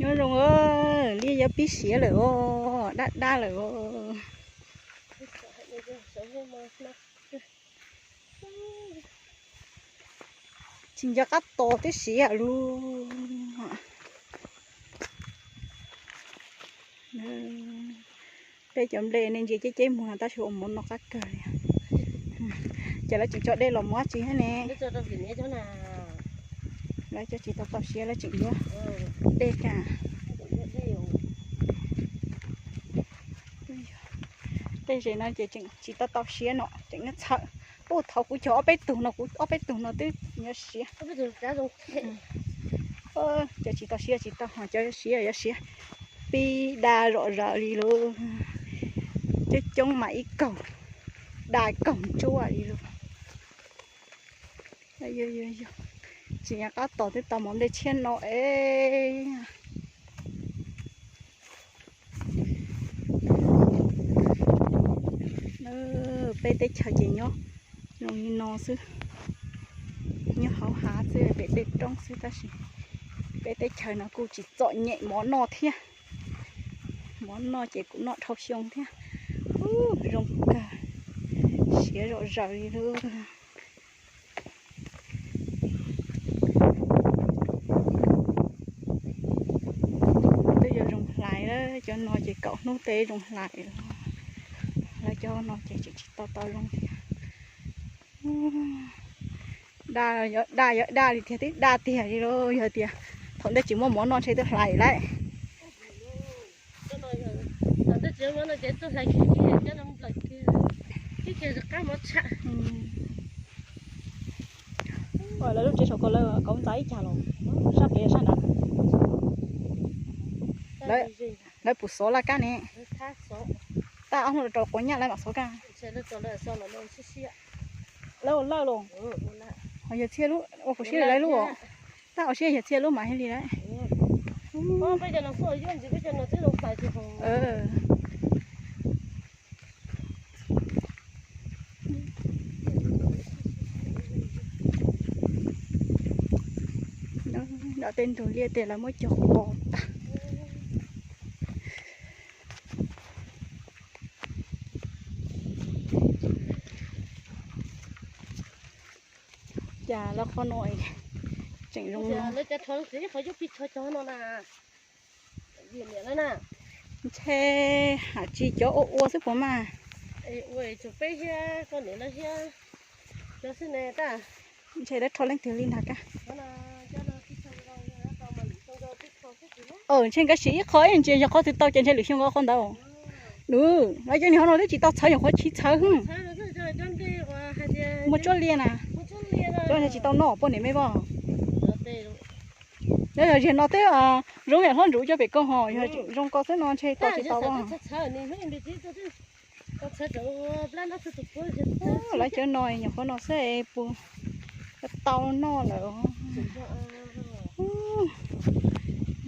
Nyob zoo, liaj yuav pib siav lawm os, dab dab lawm os. Tsis nco qab tos twb siav lawm. Peb cov nplej nej ntsia ceb ceb muag no tab sis ua mov noj qab kawg li. Ces lawv tseem tso dej los mus dab tsi thiab ne? Lawv cov tsis tau tau siav lawv tseem yuav dej ka. Tej zem no ces tseem tsis tau tau siav no tseem nyob txhawm. Ub, thaum kuv cog ob peb tug no, kuv ob peb tug no twb yuav siav. Cov tsis tau siav tsis tau, ho cov yuav siav yuav siav pib da zom zaws li lauj. Coob coob mas ib kaug, da kaug ntsuab li lauj. Tsis nco qab tos twb tau mov nplej tshiab no es. Peb teb chaws ces nyob zoo li no xwb, nyob hauv hav xwb pem dej roob xwb tab sis peb teb chaws no kuj tsis txom nyem mov noj thiab. Mov noj ces kuv noj dhau xyoo thiab. Ub, zoo kawg, siav zom zaws li lauj. Twb yuav zoo hlais lawm, cov no ces kaum hnub tej zoo hlais lawm. Lawv cov no ces tseem tsis tau tau zoo thiab. Da, da yuav da li tiag twb da tiag li lauj, yog tias thaum ntej tsis muaj mov noj ntshe twb hlais lawm. Lawv lub tsev saum ko lawv kauv ntxa ib cag los sab pem sab nrad. Lawv pum xov laj kab ne. Tab ob hnub rau quav nyaj lawv mam xov kab. Lawv ua lawj los? Ho yog txhia lub ua kuv siab li lawv lub os. Tab ua siab yog txhia lub mas thiaj li lawm. Nram tej ntug liaj tej lawv muab cog qos tag. Cas lawv qhov no tseem zoo. Ntshe hais tsis cov ua ua xwb puas mas. Ntshe lawv rho leej twg li ntag kab. Ntshe nkawd siv ib qho ib ntsis yog qhov twg tau ces ntshe lwm xyoo nkawd qhov ntawd. Nws lawv cov niag hauv no twb tsis tau txhawv, nyuam qhuav chiv txhawv. Muaj tsuab liaj na, cov ntshe tsis tau noj poj niam me voj. Nyob yog ziag no twb zoo yam hlob ntsuv cov pem ko ho yog zoo ko xwb no ntshe tau tsis tau. Lawv cov no nyuam qhuav no xwb puas tau noj lawm.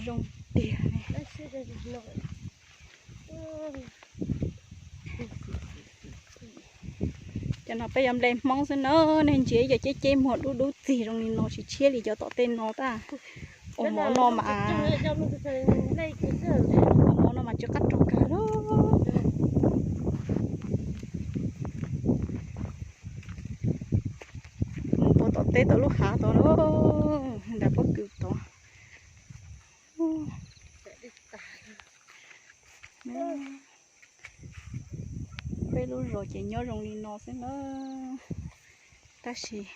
Zoo tiag. Cov no peb yuav nplej Hmoob xwb na, nej ntsia yog ceb ceb muag dub dub txig zoo li no tsis tshiab li cov tom tej no tab. Ua mov no mas, ua mov no mas tsw qab rog kawg li. Mus puag tom teb tom lub hav tod lawm, nram pob kws tod. Peb lub zos ces nyob zoo li no xwb na, tab sis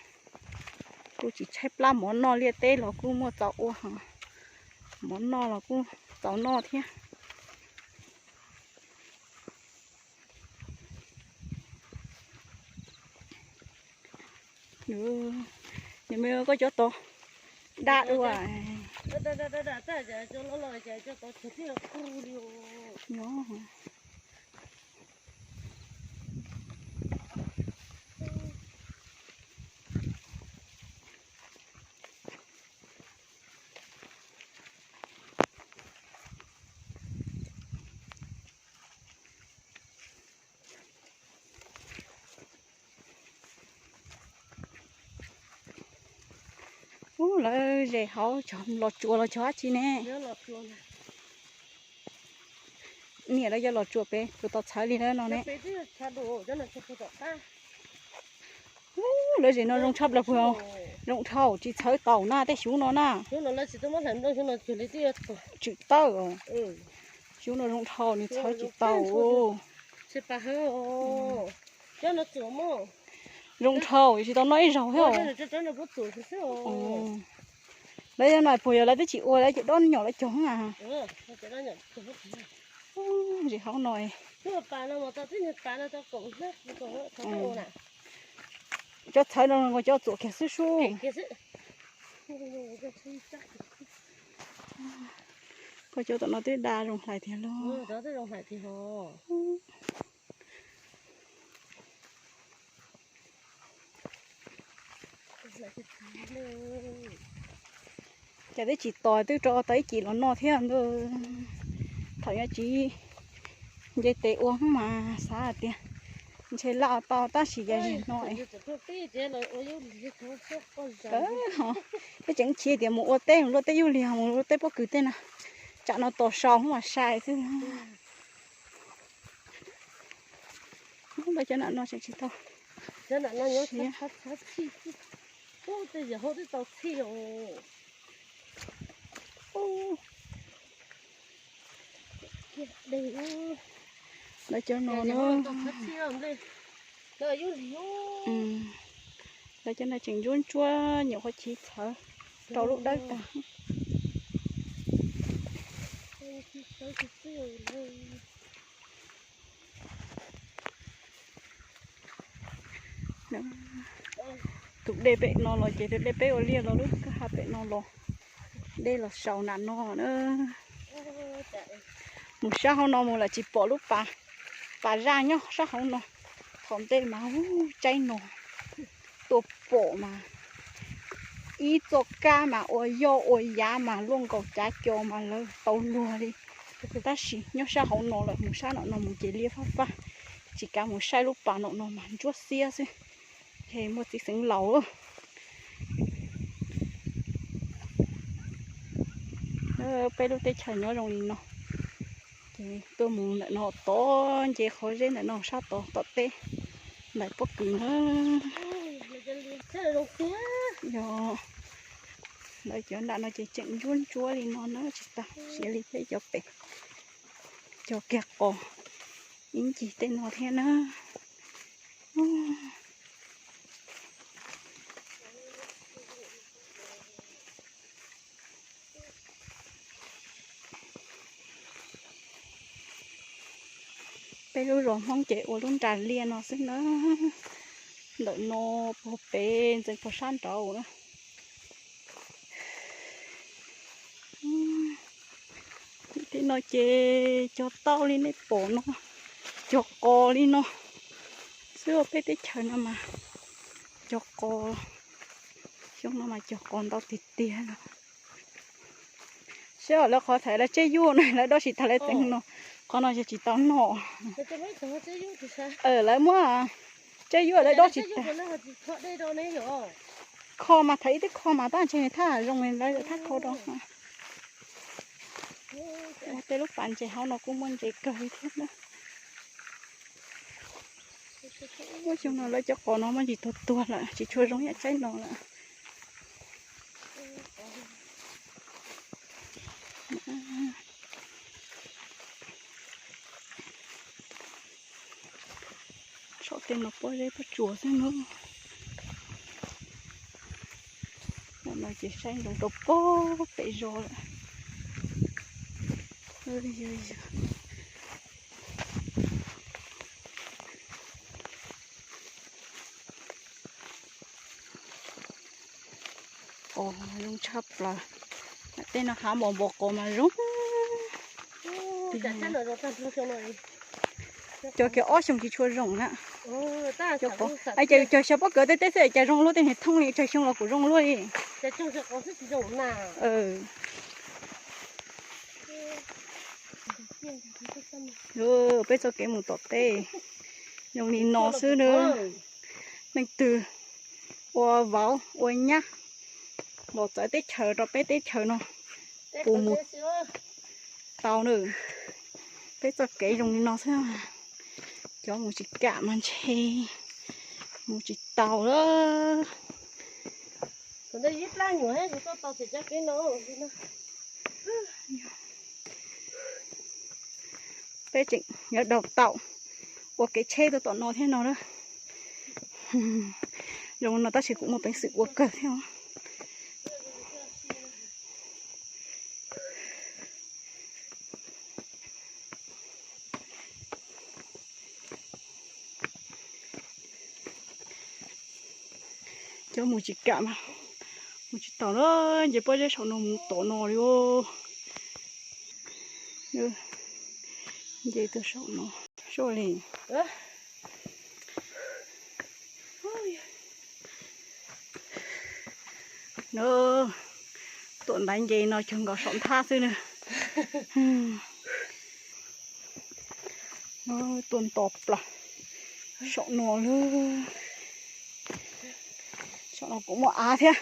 kuj tsis tshaib plab, mov noj liaj teb los kuj muaj txaus ua, mov noj los kuj txaus noj thiab. Nws me koj cov tod dab dua. Ub, Lawv zes hauv los tsuas los cog dab tsi ne? Niam lawv yuav los tsuas pem tus tau txhawv li lawm no ne. Lawv zes no zoo tshaj plaws puag, zoo dhau tsis txhawv tau na tej xyuv no na. Tswm tawj, xyuv no zoo dhau nws txhawv tsis tau. Zoo dhau tsis tau noj ib zaug thiab. Lawv no puas yog lawv twb tsis ua lawv ces dob nyom lawv cog a? Zes hauv no. Cov txhawv no cov txuam kiag xwb sub. Koj cov tom no twb da zoo hlais tiag lauj. Cas twb tsis tos twb rau tau ib cim los noj thiab ntuj. Thaum nyob tsis nce tes ua mas xav hais tias ntshe laj tau tab sis yam li no es tseem chim tias mus ua teb mus luaj teb yug lig mus luaj teb pob kws tej na, tsam no tos sau mas sai xwb. Lawv cov nam no tseem tsis tau siav. Lawv cov no, lawv cov no tseem ntsuab ntsuab nyuam qhuav chiv txhawv rau lub dawb tag. Tus dej pem no los ces tus dej peb ua liaj los lub kwj ha pem no los dej los saus nram no na. Mus sab hauv no mus lawm tsis pom lub pas, pas zaj nyob sab hauv no. Thaum ntej mas ub tsaib no tuaj pom mas ib txoj kab mas ua yoj ua yav mas luaj nkaus cav co mas lawv tau luag li. Tab sis nyob sab hauv no lawm mus sab no no mus ces liab fab fab, tsis kav mus saib lub pas no no mas ntsuab xiab xwb. Ces muaj txiv xeev laus peb lub teb chaws nyob zoo li no. Ces tuaj mus ntawm no tod nce qhov zeb ntawm no sab tod tom teb nplaim pob kws na. Yog lawv cov nram no ces tseem ntsuab ntsuab li no na tsis tau siav li thiab cov pem, cog kiag qos ib ncig tej no thiab na. Peb lub zos Hmoob ces ua lub nras liaj no xwb na. Ntawm no puag pem ntxeev puag sab nraud na. Tej no ces cog tau li nej pom no, cog qos li no xwb. Peb teb chaws no mas cog qos, xyoo no mas cog qos ntau tiag tiag. Saib lawv qhov thaum lawv tseb yuj no lawv dob tsis tag lawv txeev no, qhov no yog tsis tau noj. Lawv muab tseb yuj lawv dob tsis tag. Kho mas thaum ib twb kho mas tab ntshe thaj zoo lawv thaj kho rau. Tej lub pas ntses hauv no kuj muaj ntses kawg li thiab na. Muaj xyoo no lawv cov qos no muaj ntsis tuag tuag lawm tsis tshua zoo ib yam tsaib no lawm. Saum tej no pob zeb pob tsuas xwb na. No ces saib ntsoov rau pob pem zos lawm. Qos zoo tshaj plaws. Tej no hav npaum npaum qos mas zoo. Cov kiag ob xyoo tsis tshua zoo na. Cov qos, ces cog xyaw pob kws tej teb xwb cas zoo luaj, tej niag thooj li tsawg xyoo los kuj zoo luaj li. Peb txoj kev mus tom teb zoo li no xwb na. Leej twg ua vauv ua nyab, Los txawv teb chaws rau peb teb chaws no puas mus tau na. Peb txoj kev zoo li no xwb, cov mus tsis kam mas ntshe mus tsis tau lawm. Peb tseem yuav daug taum ua kev tsheb tuaj tom no thiab no na. Zoo no tab sis kuv muaj peev xwm ua kawg thiab. Cov mus tsis kam mas mus tsis tau na, nce pob zeb saum no mus tom no li. Nce tuaj saum no soj li. Tuam ntaiv nce no cuag nkaus saum nthab xwb na. Tuaj nto plaws saum no lawm. Saum no kuj muaj av thiab.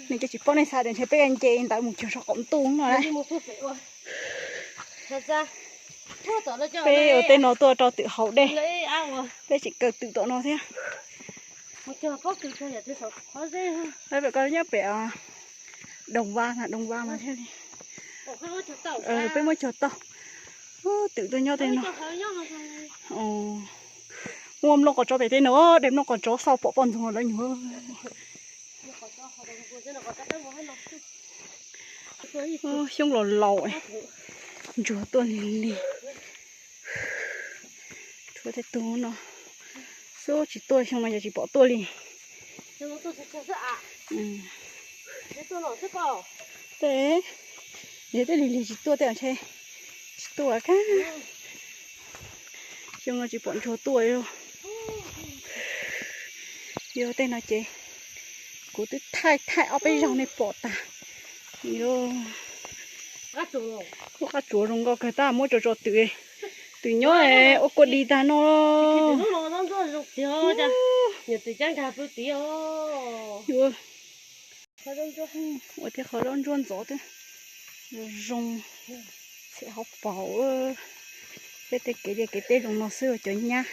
Nej cov tsis paub nej xav tias ntshe peb nce ntawd mus cuag saum qaum ntuj no lawm. Peb ua tej no tuaj rau twm haus dej, peb tseem kaw twm tom no thiab. Peb pem ko nyob pem Doog Vaj mas, Doog Vaj mas thiaj li, peb muab cog tau. Twm tuaj nyob tej no. Muaj nplooj qos tsov pem tej no, de nplooj qos tsov xauj pom poj ntxoog lawv nyuag. Xyoob los laus, ntsuag tuaj lig lig. Tshuav tej tug no xwb, tsis tuaj xyoo no yog tsis pom tuaj li. Tej, yog tej lig lig tsis tuaj tej ntshe tsis tuaj kag. Xyoo no tsis pom ntsuag tuaj li. Yog tej no ces kuv twb thaij thaij ob peb zaug nej pom tag. Lub qab tsuas zoo nkauj kawg tab muab tso tso twm, twm nyob ua kua dis tag no. Ua thiab qhov zaub ntsuab ntxov twb zoo, txhim hauv paus. Peb tej kev liaj kev teb zoo no xwb, cov nyab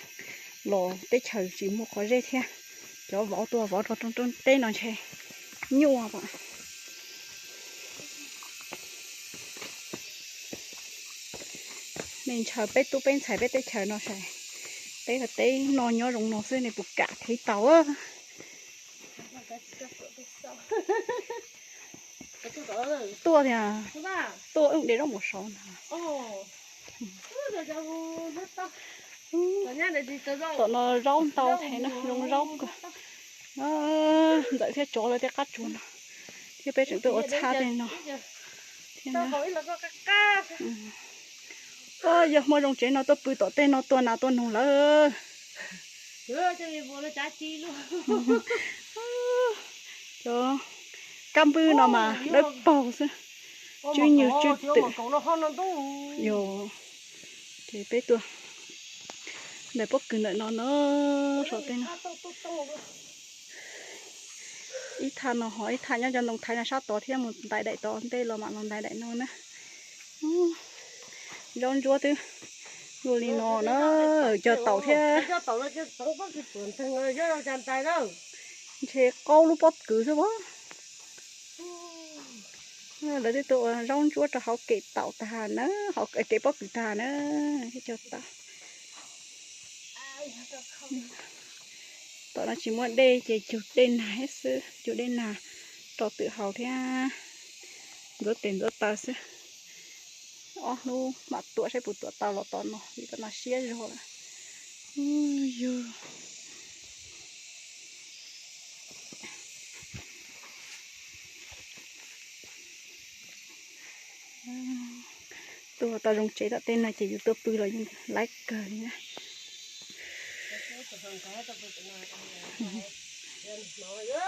los teb chaws tsis muaj qhov zeb thiab, cov vauv tuaj vauv rau rooj teb no ntshe nyuaj pam. Nej ntshaw peb tub peb ntxhais peb teb chaws no saib, peb teb no nyob zoo no xwb nej puas kam thev tau. Tuaj tiag, tuaj wb de zaub mus saud ntag. Tom no zaub ntau thiab na, zoo zaub kawg. Ntxawm thiab tsov lawv tej qab tsuas no, thiab peb tseem tuaj ua txhab tej no thiab. Yog muaj zoo tsev no tuaj pw tom tej no tua nas tua noog lawm. Cov kab npwb no mas dawb paug xwb, tswb nywg tswb twm. Yog, ces peb tuaj ntawm pob kws ntawm no na, saum tej no. Ib thaj no ho ib thaj nyob cov ntoo thaiv no sab tod thiab, mus ntais daim tod ntej los mam los ntais daim no na. Zaub ntsuab twb luaj li no na, cog taum thiab. Ntshe qaub lub pob kws xwb as. Lawv twb tuaj ua zaub ntsuab rau hauv kev taum tag na, hauv kev pob kws tag na, thiab cog taum. Tom no tsis muaj dej ces cug dej nag xwb, cug dej nag rau twm haus thiab ntxuav tes ntxuav taw xwb. Ob hnub mam tuam saib puas tuam tau los tom no, vim tom no siab zog lawm. Yog tuaj tau zoo tsev tom tej no ces yus tuaj pw los yeej laib kawg li na.